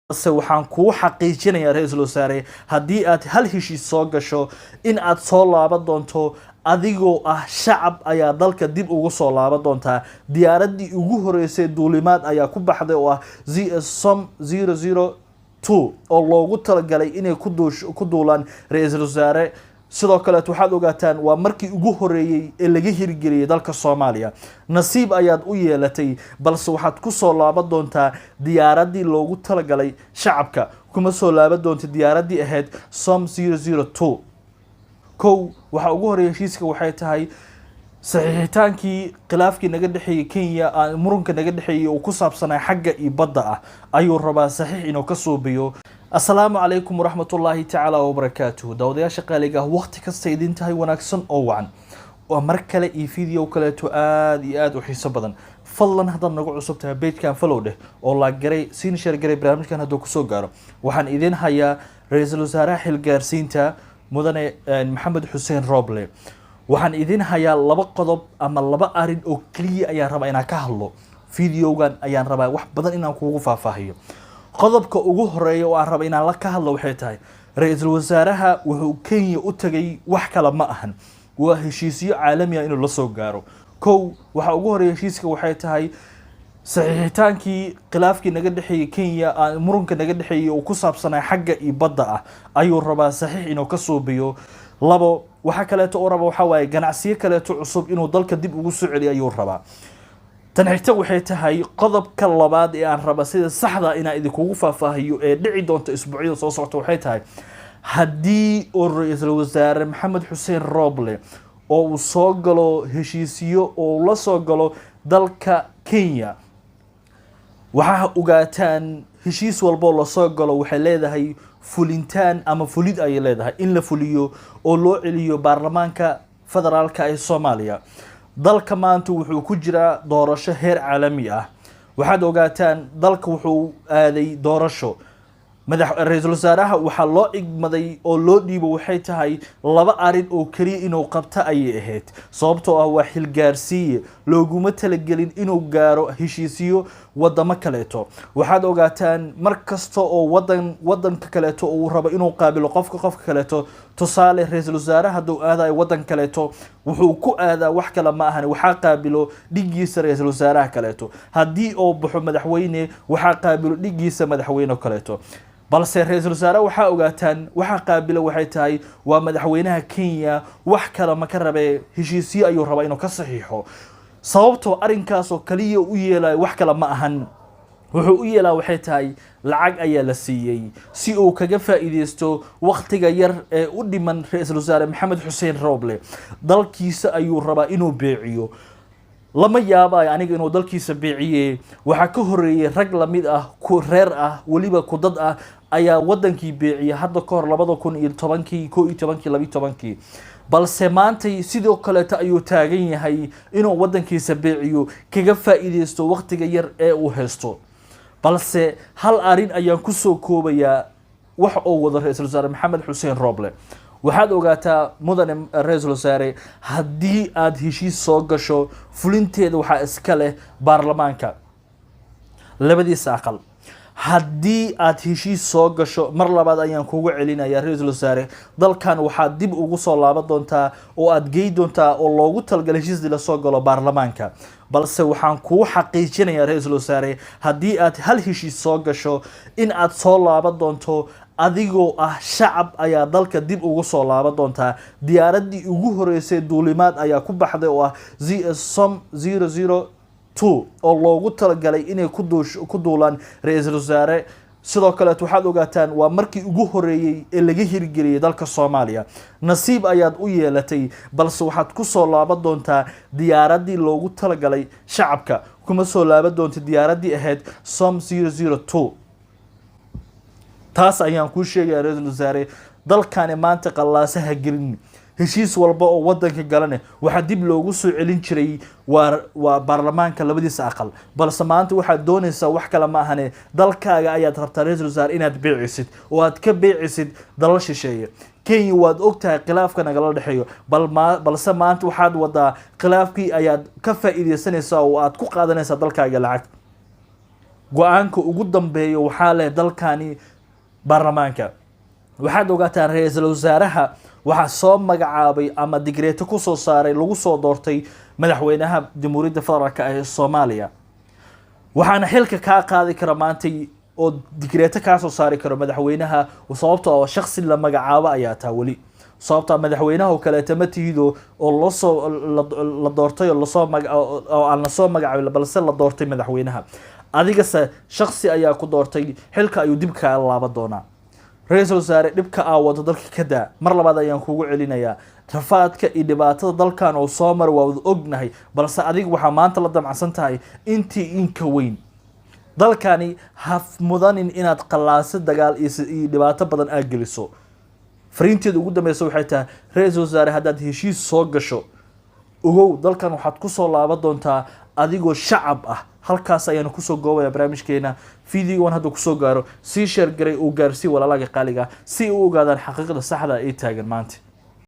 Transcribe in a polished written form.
Balse waxaan kuu xaqiijinayaa, ra-iisul wasaare, haddii aad hal heshiis soo gasho, in aad soo laaban doonto adigoo ah shacab ayaa dalka dib ugu soo laaban doontaa. Diyaaraddii ugu horeysay duulimaad ayaa ku baxday oo ah Som 002 oo loogu talagalay inay ku duulaan ra-iisul wasaare. Sidoo kaleet waxaad ogaataan, waa markii ugu horeeyey ee laga hirgeliyey dalka Soomaaliya. Nasiib ayaad u yeelatay, balse waxaad ku soo laaban doontaa diyaaraddii loogu talagalay shacabka. Kuma soo laaban doonta diyaaraddii ahayd Som 002. Kow, waxaa ugu horeeya heshiiska waxay tahay saxiixitaankii khilaafkii naga dhexeeyey Kenya, murunka naga dhexeeyey uu ku saabsanaa xagga iyo badda ah ayuu rabaa saxiix inuu ka suubiyo. Assalaamu calaykum waraxmatullaahi tacaala wabarakaatuhu. Daawadayaasha qaaliga ah, waqti kasta idin tahay wanaagsan oo wacan. Waa mar kale iyo video kaleeto aada iyo aada u xiiso badan. Fadlan, haddaad nagu cusub tahay, page-kan follow dheh oo like garay, siina share garay barnaamijkan hadduu kusoo gaaro. Waxaan idin hayaa ra-iisul wasaaraha xilgaarsiinta, mudane Maxamed Xuseen Roble. Waxaan idin hayaa laba qodob ama laba arin oo keliya ayaan rabaa inaan ka hadlo. Videogan ayaan rabaa wax badan inaan kugu faahfaahiyo. Qodobka ugu horeeya oo aan raba inaan la ka hadlo waxay tahay, ra-iisul wasaaraha wuxuu Kenya u tagay wax kale ma ahan, waa heshiisyo caalami ah inuu la soo gaaro. Kow, waxaa ugu horeeya heshiiska waxay tahay saxiixitaankii khilaafkii naga dhexeeyey Kenya, murunka naga dhexeeyey uu ku saabsanaa xagga iyo badda ah ayuu rabaa saxiix inuu ka suubiyo. Labo, waxaa kaleeto uu raba waxaa waaye ganacsiyo kaleeto cusub inuu dalka dib ugu soo celiyo ayuu rabaa. Tan xigta waxay tahay qodobka labaad ee aan raba sida saxda inaan idinkugu faahfaahiyo ee dhici doonta isbuucyada soo socota. Waxay tahay, haddii uu ra-iisul wasaare Maxamed Xuseen Roble oo uu soo galo heshiisiyo oo la soo galo dalka Kenya, waxaa ogaataan heshiis walboo lasoo galo waxay leedahay fulintaan ama fulid ayay leedahay, in la fuliyo oo loo celiyo baarlamaanka federaalka ee Soomaaliya. Dalka maanta wuxuu ku jiraa doorasho heer caalami ah. Waxaad ogaataan, dalka wuxuu aaday doorasho. Madax ra-iisul wasaaraha waxaa loo igmaday oo loo dhiibo waxay tahay laba arin oo keliya inuu qabto ayay ahayd, sababtoo ah waa xilgaarsiiye. Looguma talagelin inuu gaaro heshiisiyo wadamo kaleeto. Waxaad ogaataan, mar kasta oo wadan wadanka kaleeto uu rabo inuu qaabilo qofka kaleeto, tusaale ra-iisul wasaare hadduu aadayo wadan kaleeto, wuxuu ku aadaa wax kale ma ahan, waxaa qaabilo dhigiisa ra-iisul wasaaraha kaleeto. Haddii uu baxo madaxweyne, waxaa qaabilo dhigiisa madaxweyne kaleeto. Balse ra-iisul wasaare waxaa ogaataan waxaa qaabila waxay tahay waa madaxweynaha Kenya. Wax kale ma ka rabee, heshiisyo ayuu rabaa inuu ka saxiixo. Sababtoo arrinkaasoo kaliya u yeelayo wax kale ma ahan, wuxuu u yeelaa waxay tahay lacag ayaa la siiyey si uu kaga faa'iideysto wakhtiga yar ee u dhiman ra-iisul wasaare Maxamed Xuseen Roble. Dalkiisa ayuu rabaa inuu beeciyo. Lama yaabayo aniga inuu dalkiisa beeciye. Waxaa ka horeeyey rag lamid ah, ku reer ah, weliba ku dad ah ayaa wadankii beeciyay hadda ka hor, 2010-kii, 11-kii, 12-kii. Balse maantay sidoo kaleeto ayuu taagan yahay inuu wadankiisa beeciyo, kaga faa'iideysto wakhtiga yar ee uu haysto. Balse hal arin ayaan kusoo koobayaa wax uu wado ra-iisul wasaare Maxamed Xuseen Roble. Waxaad ogaataa, mudane ra-iisul wasaare, haddii aad heshiis soo gasho, fulinteeda waxaa iska leh baarlamaanka labadiisa aqal. Haddii aad heshiis soo gasho, mar labaad ayaan kugu celinaya, ra-iisul wasaare, dalkan waxaad dib ugu soo laaban doontaa oo aad gey doontaa oo loogu talagalay heshiisdii lasoo galo baarlamaanka. Balse waxaan kuu xaqiijinayaa, ra-iisul wasaare, haddii aad hal heshiis soo gasho, in aad soo laaban doonto adigoo ah shacab ayaa dalka dib ugu soo laaban doontaa. Diyaaraddii ugu horeysay duulimaad ayaa ku baxday oo ah Som 002 oo loogu talagalay inay ku duulaan ra-iisul wasaare. Sidoo kaleet waxaad ogaataan, waa markii ugu horeeyey ee laga hirgeliyey dalka Soomaaliya. Nasiib ayaad u yeelatay, balse waxaad ku soo laaban doontaa diyaaraddii loogu talagalay shacabka. Kuma soo laaban doonta diyaaraddii ahayd Som 002. Taas ayaan kuu sheegaya, ra-iisul wasaare. Dalkani maanta qallaasaha gelin. Heshiis walba oo wadanka galane waxaa dib loogu soo celin jiray waa baarlamaanka labadiisa aqal. Balse maanta waxaad doonaysaa wax kale ma ahane, dalkaaga ayaad rabtaa, ra-iisul wasaare, inaad beecisid oo aad ka beecisid dalal shisheeye. Kenya waad ogtahay khilaafka nagala dhexeeyo, balse maanta waxaad wadaa khilaafkii ayaad ka faa'iideysanaysaa oo aad ku qaadanaysaa dalkaaga lacag. Go-aanka ugu dambeeya waxaa leh dalkani baarlamaanka. Waxaad ogaataan, ra-iisul wasaaraha waxaa soo magacaabay ama digreeto kusoo saaray, lagu soo doortay madaxweynaha Jamhuuriyadda Federaalka ee Soomaaliya. Waxaana xilka kaa qaadi kara maantay oo digreeto kaa soo saari karo madaxweynaha, sababtoo ah shaksi la magacaabo ayaa taa weli, sababtoo ah madaxweynaha oo kaleeta ma tihido oo loosoo la doortay oo lasoo maga oo aan lasoo magacaabin, balse la doortay madaxweynaha. Adigase shaksi ayaa ku doortay, xilka ayuu dib kaa laaban doonaa. Ra-iisul wasaare, dhibka aa wado dalka ka daa. Mar labaad ayaan kugu celinayaa, rafaadka iyo dhibaatada dalkan oo soo mara waa wada ognahay, balse adiga waxaa maanta la damacsan tahay intii inka weyn. Dalkani ha mudanin inaad qallaaso dagaal iyo dhibaato badan aad geliso. Fariinteeda ugu dambeysa waxay tahay, ra-iisul wasaare, haddaad heshiis soo gasho, ogow dalkan waxaad kusoo laaban doontaa adigoo shacab ah. Halkaas ayaanu kusoo goobaya barnaamijkeena. Videogan hadda kusoo gaaro, sii share garay uu gaarsii walaalaaga qaaliga si u ogaadaan xaqiiqda saxda ay taagan maanta.